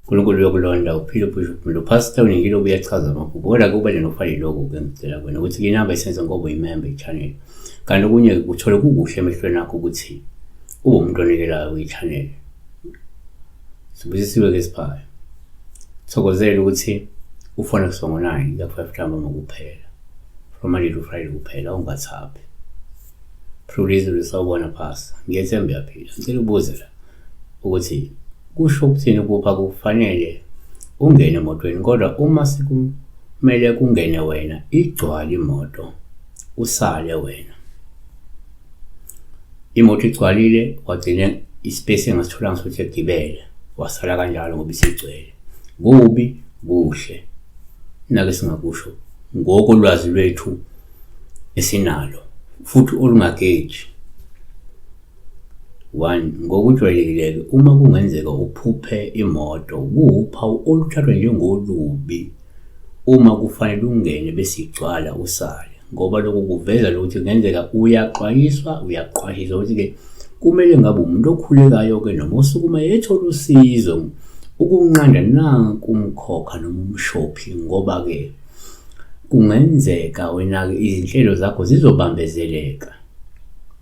UNkulunkulu uyokulonda uphile uphushe uphumule. UPastor uNikile ubuye achaze amaphupho. Kodwa ke ubale nofale lokhu-ke ngicela kwena ukuthi inamba isenze ngoba uyimembe i-channel. Kanti okunye kuthole kukuhle emehlweni akho ukuthi ube umuntu onikelayo kwi-channel. Sibusisiwe ke siphayo. Thokozela ukuthi ufone kusuka ngo-9 kuya ku-5 ntambama kuphela. From Monday to Friday kuphela ungathaphi. Prulizulu sawubona Pastor. Ngiyethemba uyaphila. Ngicela ubuze la ukuthi kusho ukuthini ukupha kufanele ungene emotweni kodwa uma sekumele kungene wena igcwale imoto usale wena. Imoto igcwalile wagcina ispace engasitholanga sokuthi egibele wasala kanjalo ngoba isigcwele. Kubi kuhle. Nake singakusho ngokolwazi lwethu esinalo futhi olungageji. 1 Ngokujwayelekile-ke uma kungenzeka uphuphe imoto kuwuphawu oluthathwa njengolubi uma kufanele ungene bese igcwala usale ngoba lokhu kuveza lokuthi kungenzeka uyaxwayiswa uyaqwashiswa ukuthi-ke kumele ngabe umuntu okhulekayo-ke noma osukuma ethola usizo ukunqanda nanku umkhokha noma umshophi ngoba-ke kungenzeka wena-ke izinhlelo zakho zizobambezeleka.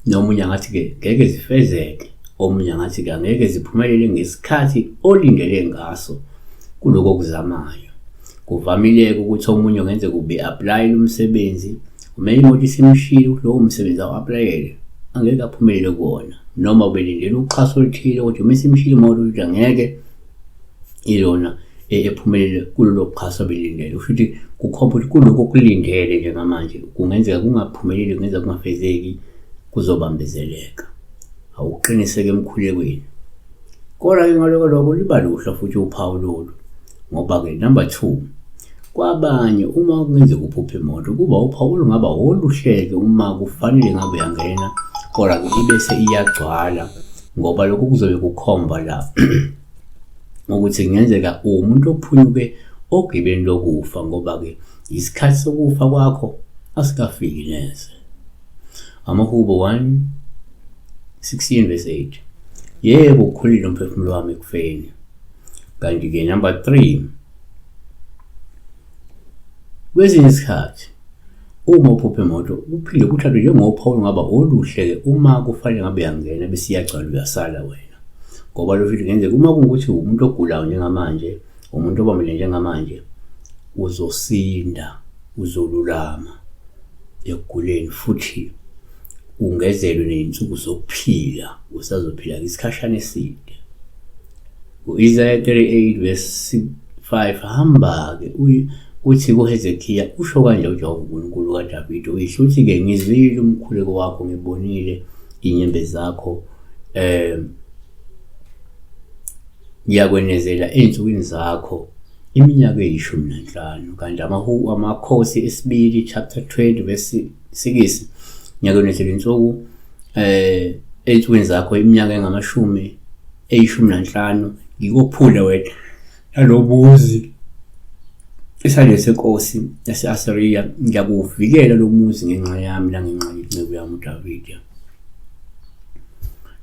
Nomunye angathi-ke ngeke zifezeke, omunye angathi-ke angeke ziphumelele ngesikhathi olindele ngaso kuloko okuzamayo. Kuvamile-ke ukuthi omunye kungenzeka ube-aplayela umsebenzi, uma imoto isimshiyile ukuthi lowo msebenzi awu-aplayele angeke aphumelele kuwona, noma ubelindele uxhaso oluthile kodwa uma isimshiyile imoto ukuthi angeke ilona ephumelele kulolo xhaso abelindele. Kusho ukuthi kukhomba ukuthi kuloko okulindele njengamanje kungenzeka kungaphumeleli, kungenzeka kungafezeki, kuzobambezeleka. Awuqiniseke emkhulekweni. Kodwa-ke ngaloko lokho liba luhle futhi uphawu lolu ngoba-ke number 2 kwabanye uma kungenzeka uphuphe imoto kuba uphawu olungaba oluhleke uma kufanele ngabe uyangena kodwa-ke ibese iyagcwala ngoba lokho kuzobe kukhomba la ukuthi kungenzeka uwumuntu ophunyuke ogibeni lokufa ngoba-ke isikhathi sokufa kwakho asikafiki neze. Amahubo 1 16 verse 8. Yebo, ukhulile umphefumulo wami ekufeni. Kanti-ke number 3 kwezinye isikhathi uma uphupha imoto kuphinde kuthathwe njengophawu olungaba oluhle-ke uma kufanele ngabe uyangena bese iyagcwala uyasala wena. Ngoba lo futhi kungenzeka uma kungukuthi umuntu ogulayo njengamanje, umuntu obambile njengamanje, uzosinda, uzolulama ekuguleni futhi ungezelwe ney'nsuku zokuphila, usazophila isikhashana eside. U-Isaya 38 verse 5 hamba-ke uthi kuHezekiya usho kanje uJehova uNkulunkulu kaDavide uyihlo uthi-ke ngizwile umkhuleko wakho ngibonile iy'nyembezi zakho ngiyakwenezela ey'nsukwini zakho iminyaka eyishumi nanhlanu. Kanti amakhosi esibili chapter 20 verse 6 ngiyakwenezela insuku ey'nsukwini zakho iminyaka engamashumi eyishumi nanhlanu ngikophule wena nalomuzi esandleni senkosi yase-Asiriya ngiyakuwuvikela lo muzi ngenxa yami nangenxa yenceku yami uDavide.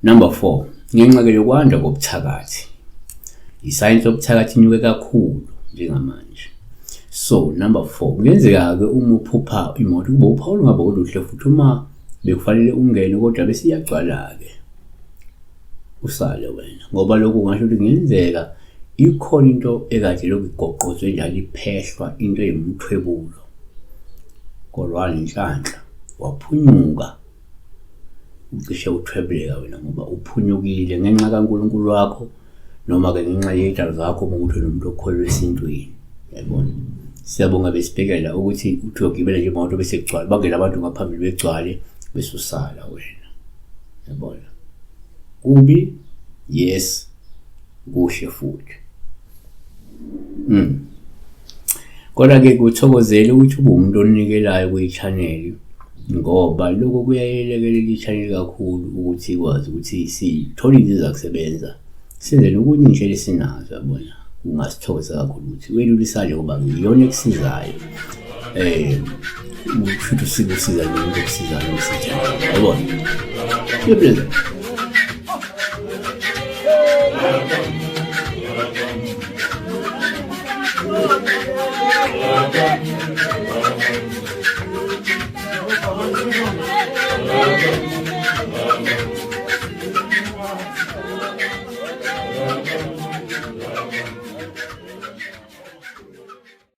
Number 4, ngenxa-ke yokwanda kobuthakathi. Isayensi yobuthakathi inyuke kakhulu njengamanje. So number 4, kungenzeka-ke uma uphupha imoto kube uphawu olungaba oluhle futhi uma bekufanele ungene kodwa bese iyagcwala-ke usale wena ngoba lokhu kungasho ukuthi kungenzeka ikhona into ekade lokhu igoqozwe njalo iphehlwa into eyimthwebulo kodwa nenhlanhla waphunyuka ucishe uthwebuleka wena ngoba uphunyukile ngenxa kaNkulunkulu wakho noma-ke ngenxa yey'tshalo zakho uma ukuthi unomuntu okholelwa esintwini yayibona. Siyabonga besibhekela ukuthi uthi uyogibela nje imoto bese kugcwala bangene abantu ngaphambili begcwale bese usala wena yabona. Kubi yes kuhle futhi. Kodwa-ke kuthokozele ukuthi ube umuntu onikelayo kwi-channel ngoba lokho kuyayelekelela i-channel kakhulu ukuthi ikwazi ukuthi sithole izinto kusebenza senze nokunye iy'nhlelo esinazo yabona. Kungasithokozisa kakhulu ukuthi welule isandla ngoba iyona ekusizayo kusho ukuthi usike usiza nomuntu okusizayo yabona. Yebo.